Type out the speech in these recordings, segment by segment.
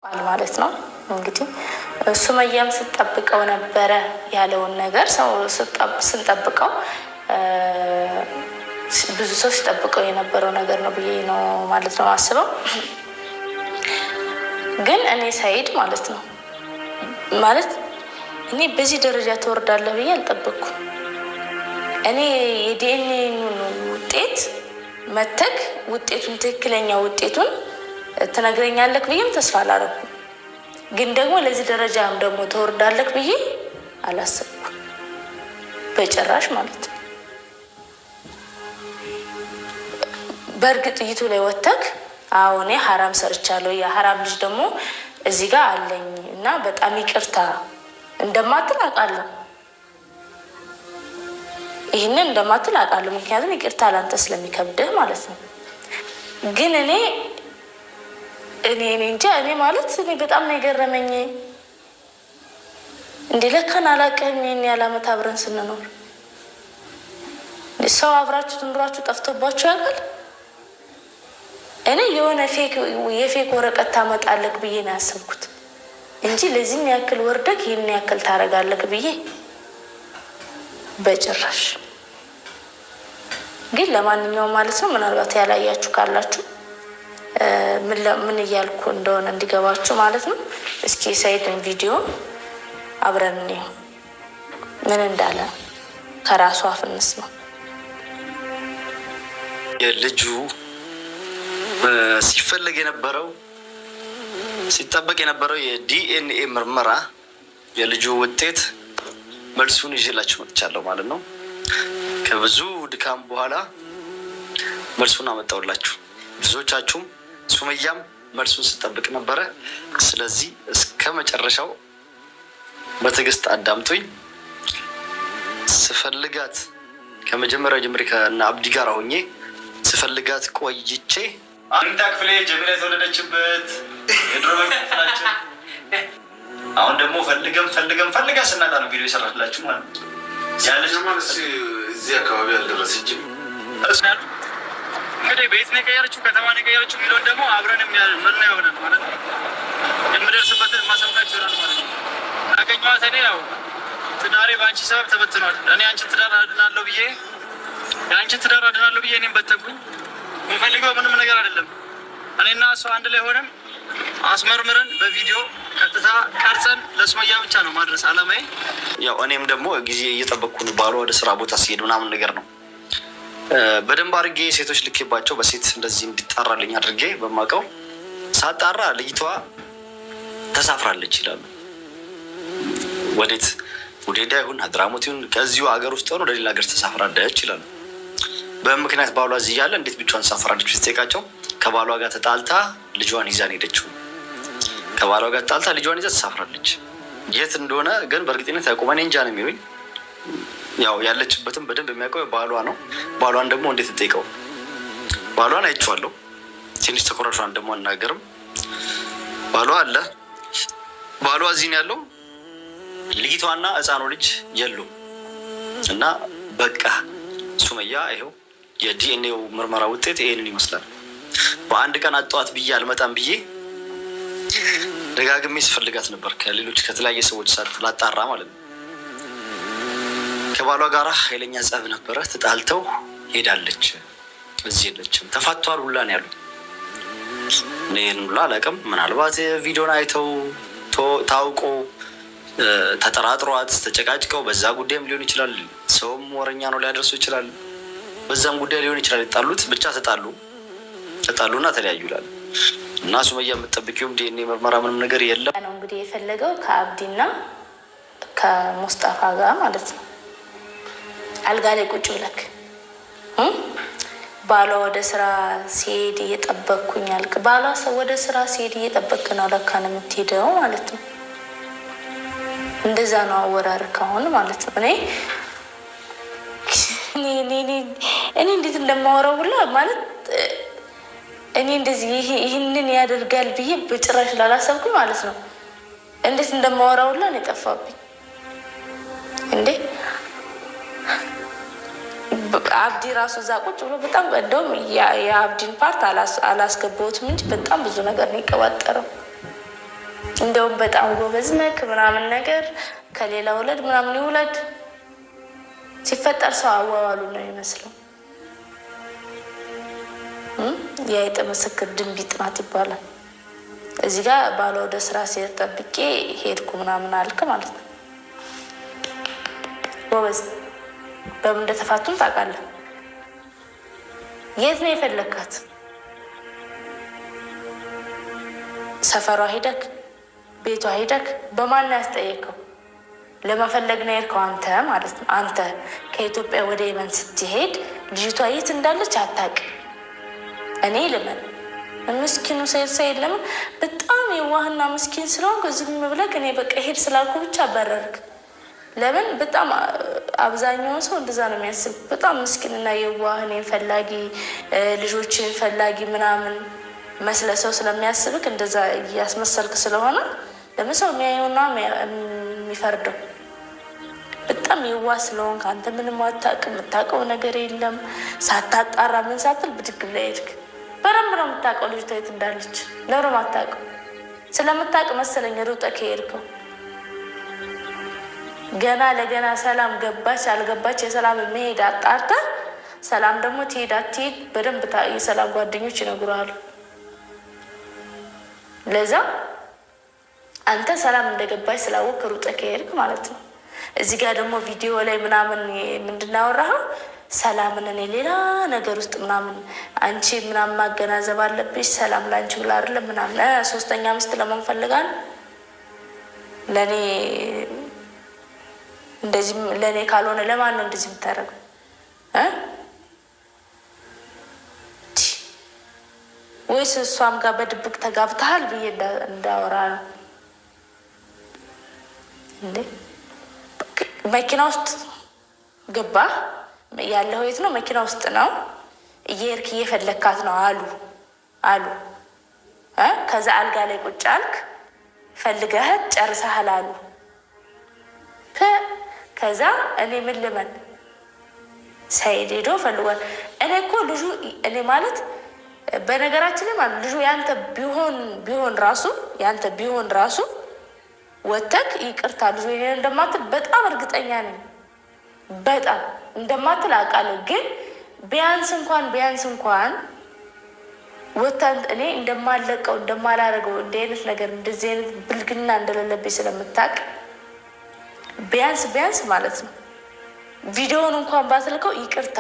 ማለት ነው። እንግዲህ ሱመያም ስትጠብቀው ነበረ ያለውን ነገር ሰው ስንጠብቀው ብዙ ሰው ሲጠብቀው የነበረው ነገር ነው ብዬ ነው ማለት ነው አስበው። ግን እኔ ሰይድ ማለት ነው ማለት እኔ በዚህ ደረጃ ትወርዳለህ ብዬ አልጠበቅኩም። እኔ የዲኤንኤን ውጤት መተክ ውጤቱን ትክክለኛ ውጤቱን ትነግረኛለህ ብዬም ተስፋ አላረኩም። ግን ደግሞ ለዚህ ደረጃም ደግሞ ትወርዳለህ ብዬ አላሰብኩም በጭራሽ ማለት ነው። በእርግጥ ይቱ ላይ ወተክ አዎ እኔ ሀራም ሰርቻለሁ፣ የሀራም ልጅ ደግሞ እዚህ ጋር አለኝ እና በጣም ይቅርታ እንደማትል አውቃለሁ። ይህንን እንደማትል አውቃለሁ። ምክንያቱም ይቅርታ ላንተ ስለሚከብድህ ማለት ነው። ግን እኔ እንጃ እኔ ማለት እኔ በጣም ነው የገረመኝ። እንዴ ለካን አላውቅህም። ይሄን ያህል ዓመት አብረን ስንኖር ሰው አብራችሁ ትኑራችሁ ጠፍቶባችሁ ያውቃል? እኔ የሆነ የ fake ወረቀት ታመጣለህ ብዬ ነው ያሰብኩት እንጂ ለዚህም ያክል ወርደህ ይህን ያክል ታደርጋለህ ብዬ በጭራሽ። ግን ለማንኛውም ማለት ነው ምናልባት ያላያችሁ ካላችሁ ምን እያልኩ እንደሆነ እንዲገባችሁ ማለት ነው። እስኪ የሰይድን ቪዲዮ አብረን እንየው፣ ምን እንዳለ ከራሱ አፍ እንስማ። የልጁ ሲፈለግ የነበረው ሲጠበቅ የነበረው የዲኤንኤ ምርመራ የልጁ ውጤት መልሱን ይዤላችሁ መጥቻለሁ ማለት ነው። ከብዙ ድካም በኋላ መልሱን አመጣሁላችሁ። ብዙዎቻችሁም ሱመያም መልሱን ስጠብቅ ነበረ። ስለዚህ እስከ መጨረሻው በትዕግስት አዳምጡኝ። ስፈልጋት ከመጀመሪያው ጀምሬ ከእነ አብዲ ጋር ሆኜ ስፈልጋት ቆይቼ አንታ ክፍሌ ጀሚላ የተወለደችበት የድሮ ክፍላችን። አሁን ደግሞ ፈልገን ፈልገን ፈልጋ ስናጣ ነው ቪዲዮ የሰራችላችሁ ማለት ነው። ያለች እዚህ አካባቢ አልደረሰችም። እንግዲህ ቤት ነው የቀየረችው፣ ከተማ ነው የቀየረችው የሚለውን ደግሞ አብረን የምናየው ይሆናል ማለት ነው። የምደርስበትን ማሰብካችሁ ይሆናል ማለት ነው። ያገኘኋት እኔ ያው ትዳሬ በአንቺ ሰበብ ተበትኗል። እኔ አንቺን ትዳር አድናለሁ ብዬ የአንቺን ትዳር አድናለሁ ብዬ እኔም በተንኩኝ። የምፈልገው ምንም ነገር አይደለም። እኔና እሷ አንድ ላይ ሆነን አስመርምረን በቪዲዮ ቀጥታ ቀርጸን ለሱመያ ብቻ ነው ማድረስ አላማዬ። ያው እኔም ደግሞ ጊዜ እየጠበቅኩ ነው። ባሏ ወደ ስራ ቦታ ሲሄድ ምናምን ነገር ነው በደንብ አድርጌ ሴቶች ልኬባቸው በሴት እንደዚህ እንዲጣራልኝ አድርጌ በማውቀው ሳጣራ ልጅቷ ተሳፍራለች ይላሉ። ወዴት ወዴዳ ይሁን አድራሞት ይሁን ከዚሁ ሀገር ውስጥ ሆኖ ወደ ሌላ ሀገር ተሳፍራለች ይላሉ። በምክንያት ባሏ እዚህ እያለ እንዴት ብቻዋን ተሳፍራለች ስትጠይቃቸው ከባሏ ጋር ተጣልታ ልጇን ይዛን ሄደችው። ከባሏ ጋር ተጣልታ ልጇን ይዛ ተሳፍራለች። የት እንደሆነ ግን በእርግጠኝነት ያውቁም። እኔ እንጃ ነው የሚሉኝ። ያው ያለችበትም በደንብ የሚያውቀው ባሏ ነው። ባሏን ደግሞ እንዴት እንጠይቀው? ባሏን አይቼዋለሁ። ትንሽ ተኮረሿን ደግሞ አናገርም። ባሏ አለ። ባሏ እዚህ ነው ያለው። ልጅቷና ሕፃኑ ልጅ የሉም። እና በቃ ሱመያ ይኸው የዲኤንኤው ምርመራ ውጤት ይሄንን ይመስላል። በአንድ ቀን አጠዋት ብዬ አልመጣም ብዬ ደጋግሜ ስፈልጋት ነበር፣ ከሌሎች ከተለያየ ሰዎች ላጣራ ማለት ነው። ከባሏ ጋር ኃይለኛ ጸብ ነበረ። ተጣልተው ሄዳለች። እዚህ የለችም። ተፋቷል ሁላ ነው ያሉት። እኔ ይህን ሁላ አላውቅም። ምናልባት ቪዲዮን አይተው ታውቆ ተጠራጥሯት ተጨቃጭቀው በዛ ጉዳይም ሊሆን ይችላል። ሰውም ወረኛ ነው ሊያደርሱ ይችላል። በዛም ጉዳይ ሊሆን ይችላል የጣሉት። ብቻ ተጣሉ ተጣሉና ተለያዩ ይላል እና ሱመያ የምትጠብቂውም ዲኤንኤ ምርመራ ምንም ነገር የለም ነው እንግዲህ የፈለገው ከአብዲና ከሙስጠፋ ጋር ማለት ነው። አልጋ ላይ ቁጭ ብለክ ባሏ ወደ ስራ ሲሄድ እየጠበቅኩኝ አልክ። ባሏ ወደ ስራ ሲሄድ እየጠበቅክ ነው ለካ ነው የምትሄደው ማለት ነው። እንደዛ ነው አወራር ካሁን ማለት ነው። እኔ እንዴት እንደማወራው ሁላ ማለት እኔ እንደዚህ ይህንን ያደርጋል ብዬ በጭራሽ ላላሰብኩኝ ማለት ነው። እንዴት እንደማወራው ሁላ ነው የጠፋብኝ እንዴ። አብዲ ራሱ እዛ ቁጭ ብሎ በጣም እንደውም የአብዲን part አላስገባሁትም እንጂ በጣም ብዙ ነገር ነው የቀባጠረው። እንደውም በጣም ጎበዝ ነክ ምናምን ነገር ከሌላ ውለድ ምናምን ይውለድ ሲፈጠር ሰው አዋዋሉ ነው ይመስለው። የአይጥ ምስክር ድንቢጥ ናት ይባላል። እዚህ ጋር ባለ ወደ ስራ ሲሄድ ጠብቄ ሄድኩ ምናምን አልክ ማለት ነው። ጎበዝ በምን እንደተፋቱም ታውቃለህ። የት ነው የፈለግካት? ሰፈሯ ሄደክ ቤቷ ሄደክ በማን ነው ያስጠየቀው? ለመፈለግ ነው የሄድከው አንተ ማለት ነው። አንተ ከኢትዮጵያ ወደ የመን ስትሄድ ልጅቷ የት እንዳለች አታውቅም። እኔ ልመን ምስኪኑ ሰይድ ሰይድ ለምን በጣም የዋህና ምስኪን ስለሆንክ ዝም ብለህ እኔ በቃ ሄድ ስላልኩ ብቻ በረርክ። ለምን በጣም አብዛኛውን ሰው እንደዛ ነው የሚያስብ። በጣም ምስኪንና የዋህ እኔን ፈላጊ ልጆችን ፈላጊ ምናምን መስለ ሰው ስለሚያስብክ እንደዛ እያስመሰልክ ስለሆነ ለምን ሰው የሚያየውና የሚፈርደው በጣም የዋህ ስለሆንክ አንተ ምንም አታውቅም፣ የምታውቀው ነገር የለም። ሳታጣራ ምን ሳትል ብድግ ብለህ ሄድክ። በደንብ ነው የምታውቀው ልጅቷ የት እንዳለች። ለምን አታውቅም? ስለምታውቅ መሰለኝ ሩጠህ ከሄድከው። ገና ለገና ሰላም ገባች አልገባች የሰላም መሄድ አጣርተህ ሰላም ደግሞ ትሄድ አትሄድ በደንብ የሰላም ጓደኞች ይነግሩሃል። ለዛ አንተ ሰላም እንደገባች ስላወቅ ሩጠህ ከሄድክ ማለት ነው። እዚህ ጋር ደግሞ ቪዲዮ ላይ ምናምን ምንድን ያወራኸው ሰላምን እኔ ሌላ ነገር ውስጥ ምናምን አንቺ ምናምን ማገናዘብ አለብሽ፣ ሰላም ለአንቺ ብላ አይደለም ምናምን ሶስተኛ ሚስት ለመሆን ፈልጋል። ለእኔ እንደዚህ ለእኔ ካልሆነ ለማን ነው እንደዚህ የምታደርገው? ወይስ እሷም ጋር በድብቅ ተጋብተሃል ብዬ እንዳወራ ነው እንዴ? መኪና ውስጥ ገባ ያለው የት ነው? መኪና ውስጥ ነው። እየሄድክ እየፈለግካት ነው አሉ አሉ። ከዛ አልጋ ላይ ቁጭ አልክ፣ ፈልገህ ጨርሰሃል አሉ። ከዛ እኔ ምን ልመን? ሰይድ ሄዶ ፈልጓል። እኔ እኮ ልጁ እኔ ማለት በነገራችን ላይ ማለት ልጁ ያንተ ቢሆን ቢሆን ራሱ ያንተ ቢሆን ራሱ ወተክ ይቅርታ ልጁ የኔ እንደማትል በጣም እርግጠኛ ነኝ። በጣም እንደማትል አውቃለሁ። ግን ቢያንስ እንኳን ቢያንስ እንኳን ወታን እኔ እንደማለቀው እንደማላረገው እንዲህ አይነት ነገር እንደዚህ አይነት ብልግና እንደሌለብኝ ስለምታውቅ ቢያንስ ቢያንስ ማለት ነው ቪዲዮውን እንኳን ባትልከው ይቅርታ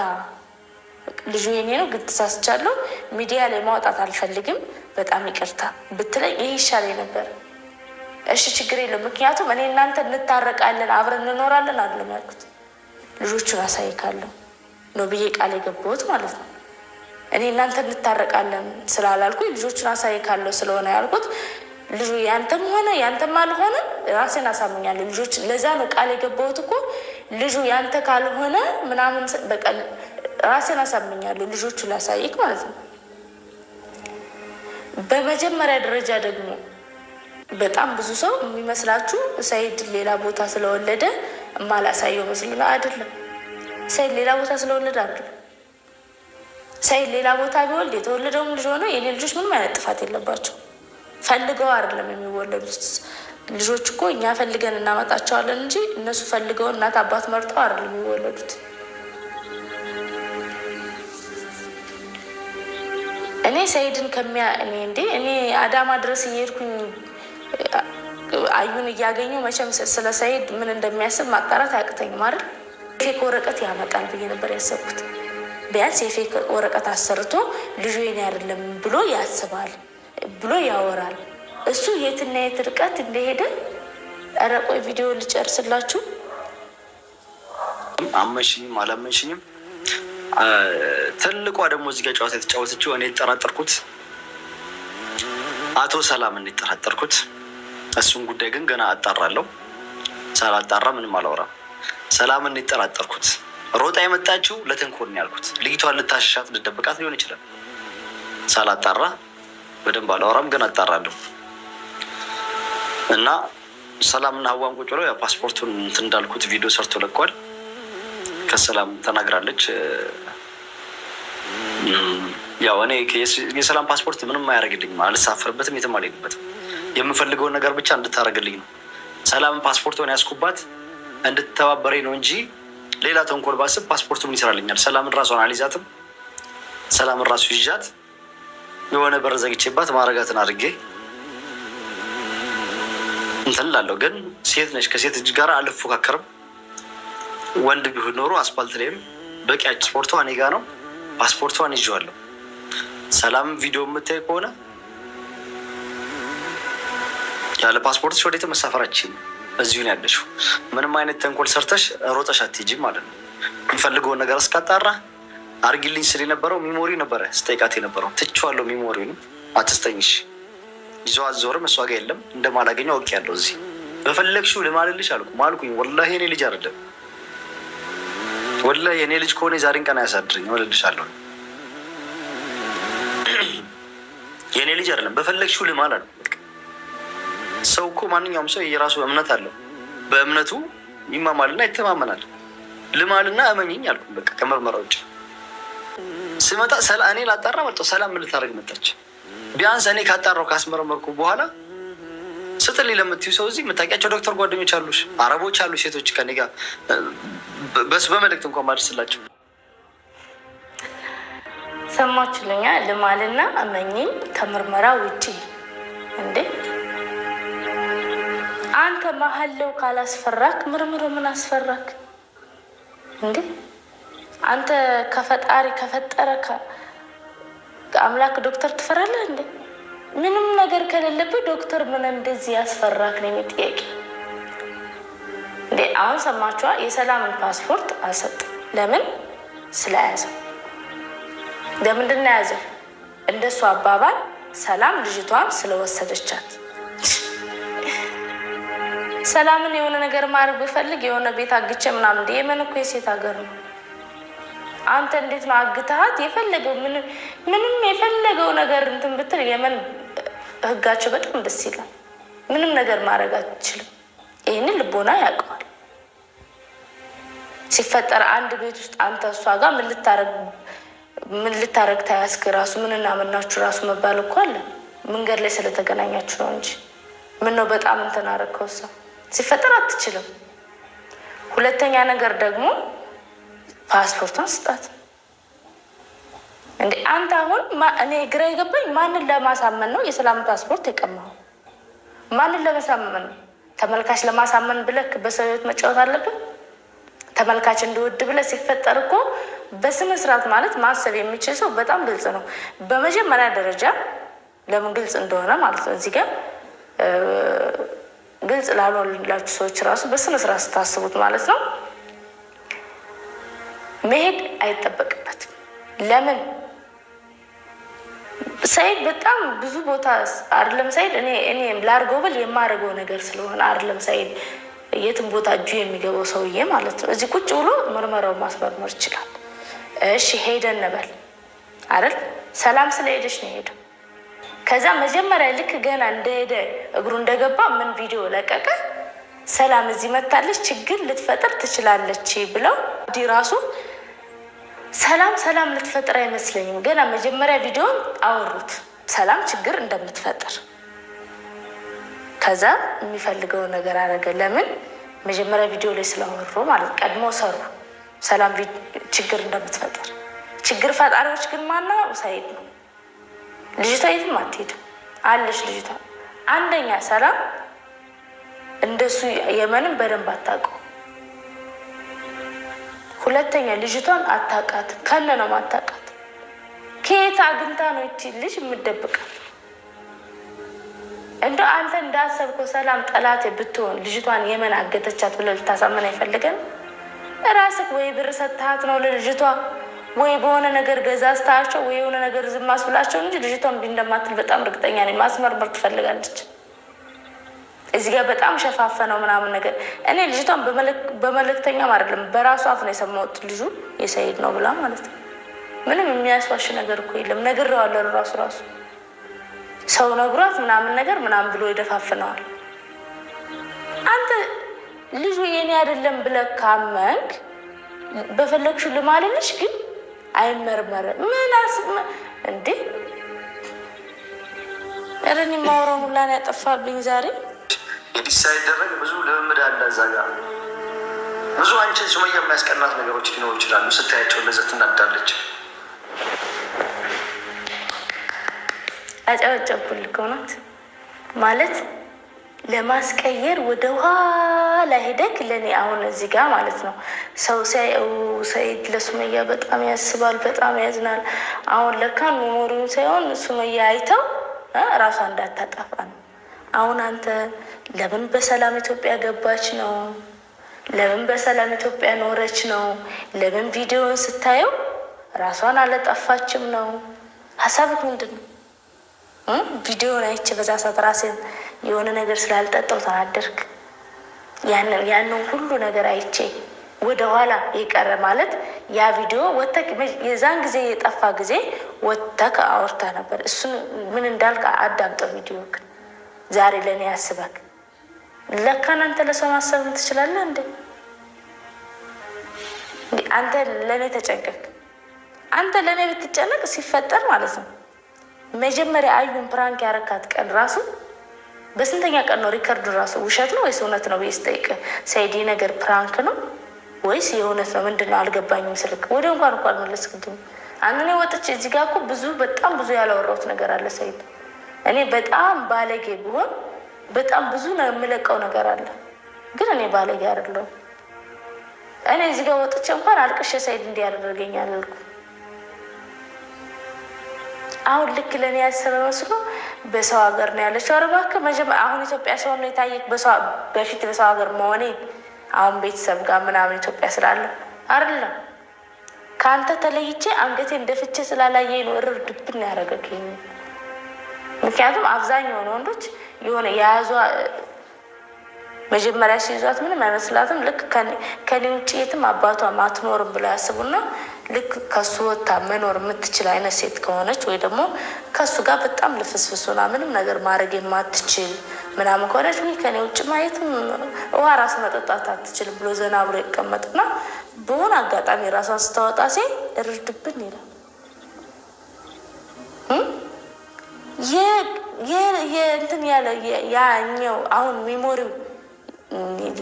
ልጁ የኔ ነው ግን ተሳስቻለሁ፣ ሚዲያ ላይ ማውጣት አልፈልግም፣ በጣም ይቅርታ ብትለኝ ይህ ይሻለኝ ነበር። እሺ ችግር የለው። ምክንያቱም እኔ እናንተ እንታረቃለን አብረን እንኖራለን አይደለም ያልኩት፣ ልጆቹን አሳይካለሁ ነው ብዬ ቃል የገባሁት ማለት ነው። እኔ እናንተ እንታረቃለን ስላላልኩኝ ልጆቹን አሳይካለሁ ስለሆነ ያልኩት ልጁ ያንተም ሆነ ያንተም አልሆነ ራሴን አሳምኛለሁ። ልጆች ለዛ ነው ቃል የገባሁት እኮ ልጁ ያንተ ካልሆነ ምናምን በቃ ራሴን አሳምኛለሁ፣ ልጆቹ ላሳይክ ማለት ነው። በመጀመሪያ ደረጃ ደግሞ በጣም ብዙ ሰው የሚመስላችሁ ሰይድ ሌላ ቦታ ስለወለደ የማላሳየው መስሎ ነው። አይደለም፣ ሰይድ ሌላ ቦታ ስለወለደ አይደለም። ሰይድ ሌላ ቦታ ቢወልድ የተወለደውም ልጅ ሆነ የኔ ልጆች ምንም አይነት ጥፋት የለባቸው። ፈልገው አይደለም የሚወለዱት ልጆች እኮ እኛ ፈልገን እናመጣቸዋለን እንጂ እነሱ ፈልገው እናት አባት መርጠው አይደለም የሚወለዱት። እኔ ሰይድን ከሚያ እኔ እንዴ እኔ አዳማ ድረስ እየሄድኩኝ አዩን እያገኘሁ መቼም ስለ ሰይድ ምን እንደሚያስብ ማጣራት አያቅተኝም አይደል? fake ወረቀት ያመጣል ብዬ ነበር ያሰብኩት። ቢያንስ የ fake ወረቀት አሰርቶ ልጁ የኔ አይደለም ብሎ ያስባል ብሎ ያወራል። እሱ የትና የት ርቀት እንደሄደ ኧረ ቆይ ቪዲዮ ልጨርስላችሁ። አመንሽኝም አላመንሽኝም ትልቋ ደግሞ እዚህ ጋር ጨዋታ የተጫወተችው እኔ የተጠራጠርኩት አቶ ሰላምን የተጠራጠርኩት እሱን ጉዳይ ግን ገና አጣራለሁ። ሳላጣራ ምንም አላወራም። ሰላምን የተጠራጠርኩት ሮጣ የመጣችው ለተንኮል ነው ያልኩት። ልጅቷን ልታሻት ልደብቃት ሊሆን ይችላል። ሳላጣራ በደንብ አላወራም፣ ግን አጣራለሁ እና ሰላምና ሀዋን ቁጭ ብለው ፓስፖርቱን እንትን እንዳልኩት ቪዲዮ ሰርቶ ለቋል። ከሰላም ተናግራለች። ያው እኔ የሰላም ፓስፖርት ምንም አያደርግልኝም፣ አልሳፈርበትም፣ የትም አልሄድበትም። የምፈልገውን ነገር ብቻ እንድታደርግልኝ ነው። ሰላምን ፓስፖርቷን ያስኩባት እንድትተባበረኝ ነው እንጂ ሌላ ተንኮል ባስብ ፓስፖርቱ ምን ይሰራልኛል? ሰላምን ራሷን አልይዛትም። ሰላምን ራሱ ይዣት የሆነ በር ዘግቼባት ማረጋትን አድርጌ እንትን እላለሁ። ግን ሴት ነች፣ ከሴት እጅ ጋር አልፎካከርም። ወንድ ቢሆን ኖሮ አስፓልት ላይም በቂ ፓስፖርቷ እኔ ጋ ነው። ፓስፖርቷን ይዤዋለሁ። ሰላም ቪዲዮ የምታይ ከሆነ ያለ ፓስፖርትሽ ወዴትም መሳፈር አትችይም። እዚሁ ነው ያለሽው። ምንም አይነት ተንኮል ሰርተሽ ሮጠሽ አትሄጂም ማለት ነው። የምፈልገውን ነገር እስካጣራ አርጊልኝ ስል የነበረው memory ነበረ ስጠይቃት የነበረው ትቼዋለሁ። Memory ውን አትስጠኝሽ፣ ይዞ አዞርም እሷ ጋር የለም እንደማላገኘው አውቄያለሁ። እዚህ በፈለግሽው ልማልልሽ አልኩ ማልኩኝ። ወላሂ የኔ ልጅ አይደለም፣ ወላሂ የኔ ልጅ ከሆነ የዛሬን ቀን አያሳድረኝ እምልልሻለሁ። የኔ ልጅ አይደለም፣ በፈለግሽው ልማል አልኩ። ሰው እኮ ማንኛውም ሰው የራሱ እምነት አለው። በእምነቱ ይማማልና ይተማመናል። ልማልና እመኝኝ አልኩ። በቃ ከምርመራ ውጭ ስመጣ እኔ ላጣራ መጣሁ። ሰላም ምን ልታደርግ መጣች? ቢያንስ እኔ ካጣራው ካስመረመርኩ በኋላ ስጥልኝ ለምትዩ ሰው እዚህ የምታውቂያቸው ዶክተር ጓደኞች አሉሽ፣ አረቦች አሉ፣ ሴቶች ከኔ ጋር በስ በመልእክት እንኳን ማድረስላቸው ሰማችሁልኛ። ልማልና እመኝኝ ከምርመራ ውጪ እንዴ አንተ መሀለው ካላስፈራክ ምርምሮ ምን አስፈራክ እንዴ? አንተ ከፈጣሪ ከፈጠረ አምላክ ዶክተር ትፈራለህ እንዴ? ምንም ነገር ከሌለብህ ዶክተር ምን እንደዚህ ያስፈራክ ነው የሚጠየቅ እንዴ? አሁን ሰማችኋ። የሰላምን ፓስፖርት አልሰጥም። ለምን? ስለያዘው። ለምንድን ነው የያዘው? እንደሱ አባባል ሰላም ልጅቷን ስለወሰደቻት። ሰላምን የሆነ ነገር ማድረግ ብፈልግ የሆነ ቤት አግቼ ምናምን እንደ የመን እኮ የሴት ሀገር ነው። አንተ እንዴት ነው አግተሃት የፈለገው ምንም የፈለገው ነገር እንትን ብትል የመን ሕጋቸው በጣም ደስ ይላል። ምንም ነገር ማድረግ አትችልም። ይህንን ልቦና ያውቀዋል። ሲፈጠር አንድ ቤት ውስጥ አንተ እሷ ጋር ምን ልታረግ ታያስክ ራሱ ምንና ምናችሁ ራሱ መባል እኮ አለ። መንገድ ላይ ስለተገናኛችሁ ነው እንጂ ምን ነው በጣም እንትን አደረግከው። እሷ ሲፈጠር አትችልም። ሁለተኛ ነገር ደግሞ ፓስፖርቷን ስጣት እንዴ አንተ አሁን እኔ ግራ የገባኝ ማንን ለማሳመን ነው የሰላም ፓስፖርት የቀማኸው? ማንን ለማሳመን ነው? ተመልካች ለማሳመን ብለህ በሰው ህይወት መጫወት አለብን? ተመልካች እንዲወድ ብለህ ሲፈጠር እኮ በስነ ስርዓት ማለት ማሰብ የሚችል ሰው በጣም ግልጽ ነው። በመጀመሪያ ደረጃ ለምን ግልጽ እንደሆነ ማለት ነው እዚህ ጋር ግልጽ ላልሆንላችሁ ሰዎች ራሱ በስነ ስርዓት ስታስቡት ማለት ነው መሄድ አይጠበቅበትም። ለምን ሰይድ በጣም ብዙ ቦታ አይደለም ሰይድ እኔ ላርገው ብል የማደርገው ነገር ስለሆነ አይደለም ሰይድ የትም ቦታ እጁ የሚገባው ሰውዬ ማለት ነው። እዚህ ቁጭ ብሎ ምርመራው ማስመርመር ይችላል። እሺ ሄደ እንበል አይደል? ሰላም ስለሄደች ነው የሄደው። ከዛ መጀመሪያ ልክ ገና እንደሄደ እግሩ እንደገባ ምን ቪዲዮ ለቀቀ? ሰላም እዚህ መታለች፣ ችግር ልትፈጥር ትችላለች ብለው ዲ ራሱ ሰላም ሰላም ልትፈጥር አይመስለኝም። ገና መጀመሪያ ቪዲዮን አወሩት ሰላም ችግር እንደምትፈጥር። ከዛ የሚፈልገው ነገር አደረገ። ለምን መጀመሪያ ቪዲዮ ላይ ስላወሩ ማለት ቀድሞ ሰሩ ሰላም ችግር እንደምትፈጥር። ችግር ፈጣሪዎች ግን ማነው? ሰይድ ነው። ልጅቷ የትም አትሄድም አለች ልጅቷ። አንደኛ ሰላም እንደሱ የመንም በደንብ አታውቀው። ሁለተኛ ልጅቷን አታውቃት፣ ከነ ነው ማታውቃት። ከየት አግኝታ ነው ይቺ ልጅ የምደብቃት? እንደ አንተ እንዳሰብከው ሰላም ጠላት ብትሆን ልጅቷን የመን አገተቻት ብለህ ልታሳምን አይፈልገን። ራስህ ወይ ብር ሰጥተሃት ነው ለልጅቷ ወይ በሆነ ነገር ገዛዝታቸው ወይ የሆነ ነገር ዝም አስብላቸው እንጂ ልጅቷ እምቢ እንደማትል በጣም እርግጠኛ ነኝ። ማስመርመር ትፈልጋለች። እዚህ ጋር በጣም ሸፋፈነው ምናምን ነገር። እኔ ልጅቷን በመልእክተኛም አይደለም በራሱ አፍ ነው የሰማሁት፣ ልጁ የሰይድ ነው ብላ ማለት ነው። ምንም የሚያስዋሽ ነገር እኮ የለም። ነግሬዋለሁ። ራሱ ራሱ ሰው ነግሯት ምናምን ነገር ምናምን ብሎ ይደፋፍነዋል። አንተ ልጁ የኔ አይደለም ብለህ ካመንክ በፈለግሽው ልማልልሽ፣ ግን አይመርመርም። ምን እንዴ? ኧረ እኔ የማወራውን ሁላ ነው ያጠፋብኝ ዛሬ። edit ሳይደረግ ብዙ ልምምድ አለ እዛ ጋር። ብዙ አንቺን ሱመያ የሚያስቀናት ነገሮች ሊኖሩ ይችላሉ። ስታያቸው እንደዛ ትናዳለች። አጨበጨብኩልህ። እውነት ማለት ለማስቀየር ወደ ኋላ ሄደክ ለእኔ አሁን እዚህ ጋር ማለት ነው ሰው ሲያየው ሰኢድ ለሱመያ በጣም ያስባል፣ በጣም ያዝናል። አሁን ለካ memory ውን ሳይሆን ሱመያ አይተው እራሷ እንዳታጠፋ ነው። አሁን አንተ ለምን በሰላም ኢትዮጵያ ገባች ነው? ለምን በሰላም ኢትዮጵያ ኖረች ነው? ለምን ቪዲዮን ስታየው ራሷን አለጠፋችም ነው? ሀሳብህ ምንድን ነው? ቪዲዮን አይቼ በዛ ሰዓት ራሴን የሆነ ነገር ስላልጠጣው ተናደርክ። ያንን ሁሉ ነገር አይቼ ወደኋላ የቀረ ማለት ያ ቪዲዮ ወተክ የዛን ጊዜ የጠፋ ጊዜ ወተክ አውርታ ነበር። እሱን ምን እንዳልክ አዳምጠው። ቪዲዮ ግን ዛሬ ለእኔ ያስበክ ለካ አንተ ለሰው ማሰብ ትችላለህ እንዴ? አንተ ለእኔ ተጨንቀክ። አንተ ለእኔ ብትጨነቅ ሲፈጠር ማለት ነው መጀመሪያ አዩን prank ያረካት ቀን ራሱ በስንተኛ ቀን ነው record ኡ ራሱ ውሸት ነው ወይስ እውነት ነው ብዬ ስጠይቅ ሰኢድ ነገር prank ነው ወይስ የእውነት ነው ምንድን ነው አልገባኝም። ስልክ ወደ እንኳን እኮ አልመለስክልኝም። አንድ እኔ ወጥቼ እዚህ ጋር እኮ ብዙ በጣም ብዙ ያላወራሁት ነገር አለ ሰኢድ። እኔ በጣም ባለጌ ብሆን በጣም ብዙ የምለቀው ነገር አለ፣ ግን እኔ ባለጌ አይደለሁም። እኔ እዚህ ጋር ወጥቼ እንኳን አልቅሼ ሰኢድ እንዲህ ያደረገኝ አላልኩም። አሁን ልክ ለእኔ ያሰበ መስሎ በሰው ሀገር ነው ያለችው። ኧረ እባክህ መጀመሪያ አሁን ኢትዮጵያ ሰው ነው የታየክ። በፊት በሰው ሀገር መሆኔ አሁን ቤተሰብ ጋር ምናምን ኢትዮጵያ ስላለ አይደለም ከአንተ ተለይቼ አንገቴን ደፍቼ ስላላየኝ ነው እርር ድብን ያደረገኝ። ምክንያቱም አብዛኛውን ወንዶች የሆነ የያዟ መጀመሪያ ሲይዟት ምንም አይመስላትም። ልክ ከኔ ውጭ የትም አባቷ አትኖርም ብለው ያስቡና ልክ ከሱ ወታ መኖር የምትችል አይነት ሴት ከሆነች ወይ ደግሞ ከሱ ጋር በጣም ልፍስፍስ ሆና ምንም ነገር ማድረግ የማትችል ምናምን ከሆነች ወይ ከኔ ውጭ ማየትም ውሃ ራስ መጠጣት አትችል ብሎ ዘና ብሎ ይቀመጥና በሆነ አጋጣሚ ራሷን ስታወጣ ሴ እርድብን ይላል። እንትን ያለ ያኛው አሁን memory ው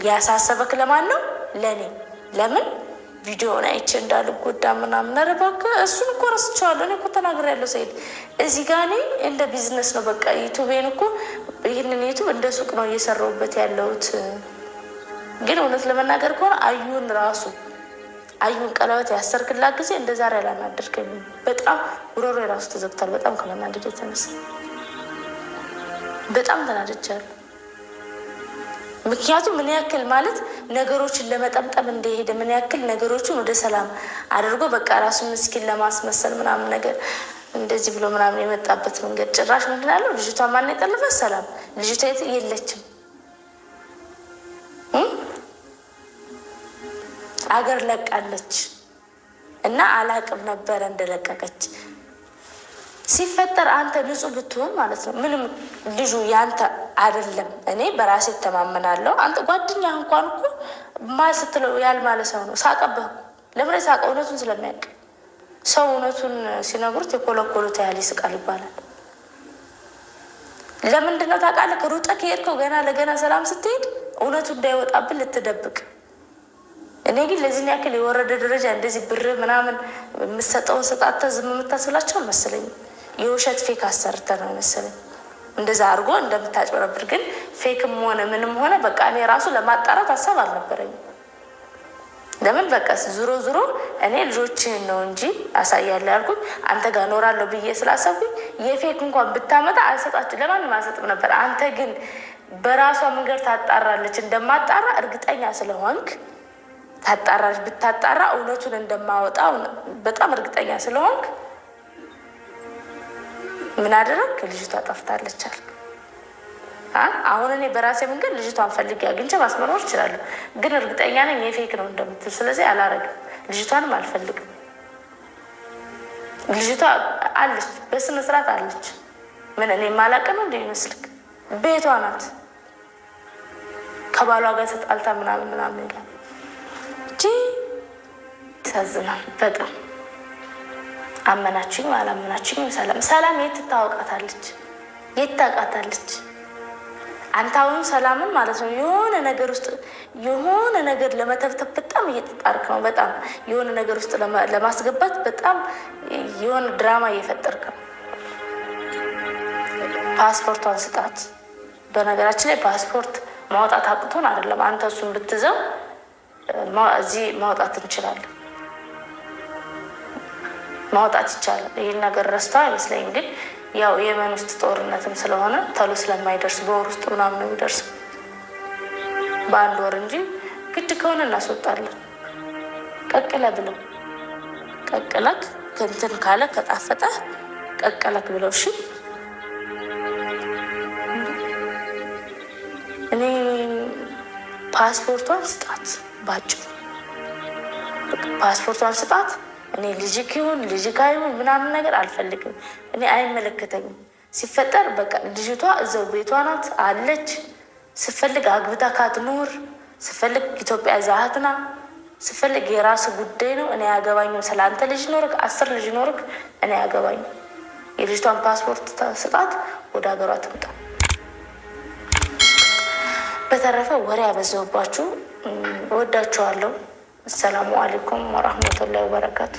ያሳሰበክ ለማን ነው? ለእኔ። ለምን ቪዲዮን አይቼ እንዳልጎዳ ምናምን። ኧረ እባክህ እሱን እኮ ረስቼዋለሁ። እኔ እኮ ተናግሬያለሁ ሰኢድ። እዚህ ጋ እኔ እንደ ቢዝነስ ነው በቃ ዩቱቤን እኮ ይህንን ዩቱብ እንደ ሱቅ ነው እየሰራሁበት ያለሁት። ግን እውነት ለመናገር ከሆነ አዩን ራሱ አዩን ቀለበት ያሰርክላት ጊዜ እንደ ዛሬ አላናደድከኝም። በጣም ጉሮሮ የራሱ ተዘግቷል። በጣም ከመናደድ የተነሳ በጣም ተናድጃለሁ። ምክንያቱም ምን ያክል ማለት ነገሮችን ለመጠምጠም እንደሄደ ምን ያክል ነገሮችን ወደ ሰላም አድርጎ በቃ ራሱን ምስኪን ለማስመሰል ምናምን ነገር እንደዚህ ብሎ ምናምን የመጣበት መንገድ ጭራሽ ምንድን አለው? ልጅቷ ማን የጠለፋት? ሰላም ልጅቷ የለችም፣ አገር ለቃለች እና አላቅም ነበረ እንደለቀቀች ሲፈጠር አንተ ንጹህ ብትሆን ማለት ነው። ምንም ልጁ ያንተ አይደለም። እኔ በራሴ እተማመናለሁ። አንተ ጓደኛ እንኳን እኮ ማ ስትለው ያልማለ ሰው ነው። ሳቀብህ እኮ ለምን ሳቀ? እውነቱን ስለሚያውቅ ሰው እውነቱን ሲነግሩት የኮለኮሉት ያህል ይስቃል ይባላል። ለምንድን ነው ታውቃለህ? ሩጠህ ከሄድከው ገና ለገና ሰላም ስትሄድ እውነቱ እንዳይወጣብን ልትደብቅ። እኔ ግን ለዚህን ያክል የወረደ ደረጃ እንደዚህ ብር ምናምን የምሰጠውን ስጣተ ዝም የምታስብላቸው አልመሰለኝም። የውሸት fake አሰርተ ነው መሰለኝ እንደዛ አድርጎ እንደምታጭበረብር። ግን fake ም ሆነ ምንም ሆነ በቃ እኔ ራሱ ለማጣራት ሀሳብ አልነበረኝም። ለምን በቃ ዙሮ ዙሮ እኔ ልጆችህን ነው እንጂ አሳያለሁ ያልኩኝ አንተ ጋር እኖራለሁ ብዬ ስላሰብኩኝ የ fake እንኳን ብታመጣ አልሰጣችሁ ለማንም አልሰጥም ነበር። አንተ ግን በራሷ መንገድ ታጣራለች እንደማጣራ እርግጠኛ ስለሆንክ ታጣራለች። ብታጣራ እውነቱን እንደማወጣ በጣም እርግጠኛ ስለሆንክ ምን አደረግ? ልጅቷ ጠፍታለች አልክ። አሁን እኔ በራሴ መንገድ ልጅቷን ፈልጌ አግኝቼ ማስመርመር እችላለሁ፣ ግን እርግጠኛ ነኝ የ fake ነው እንደምትል። ስለዚህ አላረግም፣ ልጅቷንም አልፈልግም። ልጅቷ አለች፣ በስነ ስርዓት አለች። ምን እኔ የማላውቅ ነው እንደ ይመስልክ? ቤቷ ናት። ከባሏ ጋር ተጣልታ ምናምን ምናምን ይላል እንጂ ያሳዝናል በጣም። አመናችሁኝ አላመናችሁኝም፣ ሰላም ሰላም የት ትታወቃታለች? የት ታውቃታለች? አንተ አሁን ሰላምን ማለት ነው የሆነ ነገር ውስጥ የሆነ ነገር ለመተብተብ በጣም እየተጣርክ ነው። በጣም የሆነ ነገር ውስጥ ለማስገባት በጣም የሆነ ድራማ እየፈጠርክ ነው። ፓስፖርቷን ስጣት። በነገራችን ላይ ፓስፖርት ማውጣት አቅቶን አይደለም። አንተ እሱን ብትዘው እዚህ ማውጣት እንችላለን፣ ማውጣት ይቻላል። ይህን ነገር ረስተው አይመስለኝም። ግን ያው የመን ውስጥ ጦርነትም ስለሆነ ተሎ ስለማይደርስ በወር ውስጥ ምናምን ነው የሚደርሰው፣ በአንድ ወር እንጂ ግድ ከሆነ እናስወጣለን። ቀቅለ ብለው ቀቅለክ ከእንትን ካለ ከጣፈጠ ቀቅለክ ብለው። እሺ እኔ ፓስፖርቷን ስጣት፣ ባጭሩ ፓስፖርቷን ስጣት። እኔ ልጅክ ይሁን ልጅክ አይሁን ምናምን ነገር አልፈልግም። እኔ አይመለከተኝም። ሲፈጠር በቃ ልጅቷ እዛው ቤቷ ናት አለች። ስፈልግ አግብታ ካትኑር፣ ስፈልግ ኢትዮጵያ ዛሀትና ስፈልግ የራስ ጉዳይ ነው። እኔ አያገባኝም። ስለ አንተ ልጅ ኖርክ 10 ልጅ ኖርክ እኔ አያገባኝም። የልጅቷን ፓስፖርት ስጣት፣ ወደ ሀገሯ ትምጣ። በተረፈ ወሬ ያበዛሁባችሁ፣ እወዳችኋለሁ። አሰላሙ አለይኩም ወራህመቱላሂ ወበረካቱ።